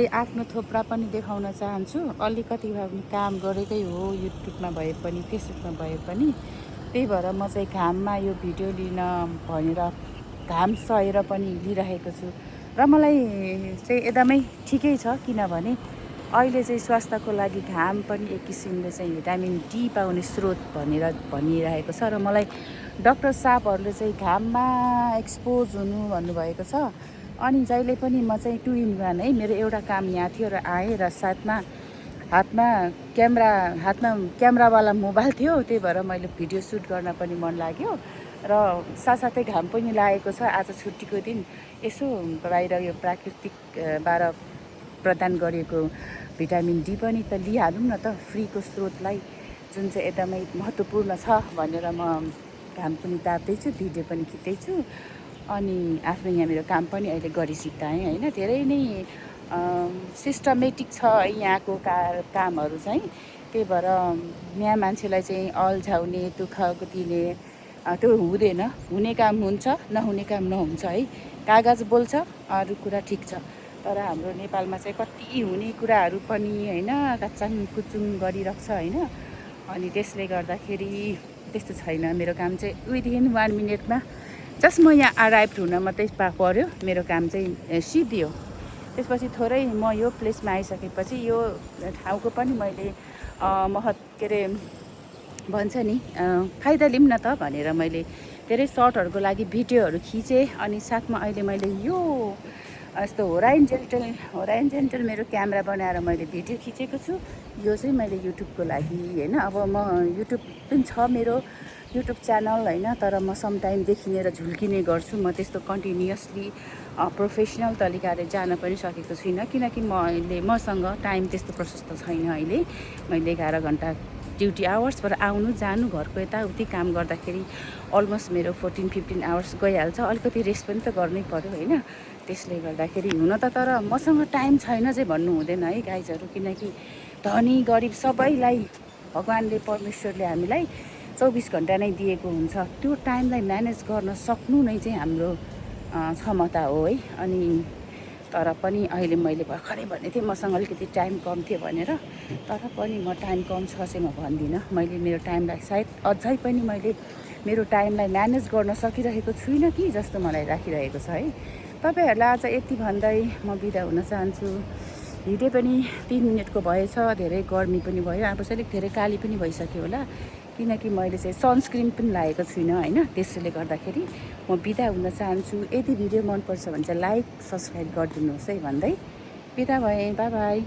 आफ्नो थोप्रा पनि देखाउन चाहन्छु। अलिकति भए पनि काम गरेकै हो, युट्युबमा भए पनि फेसबुकमा भए पनि। त्यही भएर म चाहिँ घाममा यो भिडियो लिन भनेर घाम सहेर पनि लिइरहेको छु। र मलाई चाहिँ एकदमै ठिकै छ, किनभने अहिले चाहिँ स्वास्थ्यको लागि घाम पनि एक किसिमले चाहिँ भिटामिन डी पाउने स्रोत भनेर भनिरहेको छ। र मलाई डाक्टर साहबहरूले चाहिँ घाममा एक्सपोज हुनु भन्नुभएको छ। अनि जहिले पनि म चाहिँ 2 in 1 है, मेरो एउटा काम यहाँ थियो र आएँ, र साथमा हातमा क्यामेरावाला मोबाइल थियो। त्यही भएर मैले भिडियो सुट गर्न पनि मन लाग्यो र साथसाथै घाम पनि लागेको छ। आज छुट्टीको दिन यसो बाहिर यो प्राकृतिकबाट प्रदान गरिएको भिटामिन डी पनि त लिइहालौँ न त, फ्रीको स्रोतलाई, जुन चाहिँ एकदमै महत्त्वपूर्ण छ भनेर म घाम पनि ताप्दैछु, भिडियो पनि खिच्दैछु। अनि आफ्नो यहाँ मेरो काम पनि अहिले गरिसिक्दाएँ होइन। धेरै नै सिस्टमेटिक छ है यहाँको कामहरू चाहिँ। त्यही भएर यहाँ मान्छेलाई चाहिँ अल्झाउने, दुःख दिने त्यो हुँदैन। हुने काम हुन्छ, नहुने काम नहुन्छ है। कागज बोल्छ, अरू कुरा ठिक छ। तर हाम्रो नेपालमा चाहिँ कति हुने कुराहरू पनि होइन काचाङ कुचुङ गरिरहेको छ होइन। अनि त्यसले गर्दाखेरि त्यस्तो छैन। मेरो काम चाहिँ विदिन 1 मिनटमा जस्ट म यहाँ अराइभ हुन मात्रै पर्यो, मेरो काम चाहिँ सिद्धियो। त्यसपछि थोरै म यो प्लेसमा आइसकेपछि यो ठाउँको पनि मैले के अरे भन्छ नि फाइदा लिऊँ न त भनेर मैले धेरै सर्टहरूको लागि भिडियोहरू खिचेँ। अनि साथमा अहिले मैले यो यस्तो होराइजेन्टल मेरो क्यामेरा बनाएर मैले भिडियो खिचेको छु। यो चाहिँ मैले युट्युबको लागि होइन। अब म युट्युब पनि छ मेरो युट्युब च्यानल होइन, तर म समटाइम देखिने र झुल्किने गर्छु। म त्यस्तो कन्टिन्युसली प्रोफेसनल तरिकाले जान पनि सकेको छुइनँ, किनकि मसँग टाइम त्यस्तो प्रशस्त छैन अहिले। मैले 11 घन्टा ड्युटी आवर्सबाट आउनु जानु, घरको यताउति काम गर्दाखेरि अलमोस्ट मेरो 14-15 आवर्स गइहाल्छ। अलिकति रेस्ट पनि त गर्नै पर्यो होइन। त्यसले गर्दाखेरि हुन त, तर मसँग टाइम छैन चाहिँ भन्नु हुँदैन है गाइजहरू, किनकि धनी गरिब सबैलाई भगवान्ले परमेश्वरले हामीलाई 24 घन्टा नै दिएको हुन्छ। त्यो टाइमलाई म्यानेज गर्न सक्नु नै चाहिँ हाम्रो क्षमता हो है। अनि तर पनि अहिले मैले भर्खरै भनेको थिएँ मसँग अलिकति टाइम कम थियो भनेर, तर पनि म टाइम कम छ चाहिँ म भन्दिनँ। मैले मेरो टाइमलाई सायद अझै पनि मैले मेरो टाइमलाई म्यानेज गर्न सकिरहेको छुइनँ कि जस्तो मलाई लागिरहेको छ है। तपाईँहरूलाई आज यति भन्दै म बिदा हुन चाहन्छु। भिडियो पनि 3 मिनटको भएछ, धेरै गर्मी पनि भयो, अब चाहिँ अलिक धेरै काली पनि भइसक्यो होला, किनकि मैले चाहिँ सनस्क्रिन पनि लगाएको छुइनँ होइन। त्यसले गर्दाखेरि म बिदा हुन चाहन्छु। यदि भिडियो मनपर्छ भने चाहिँ लाइक सब्सक्राइब गरिदिनुहोस् है भन्दै बिदा भएँ। By by.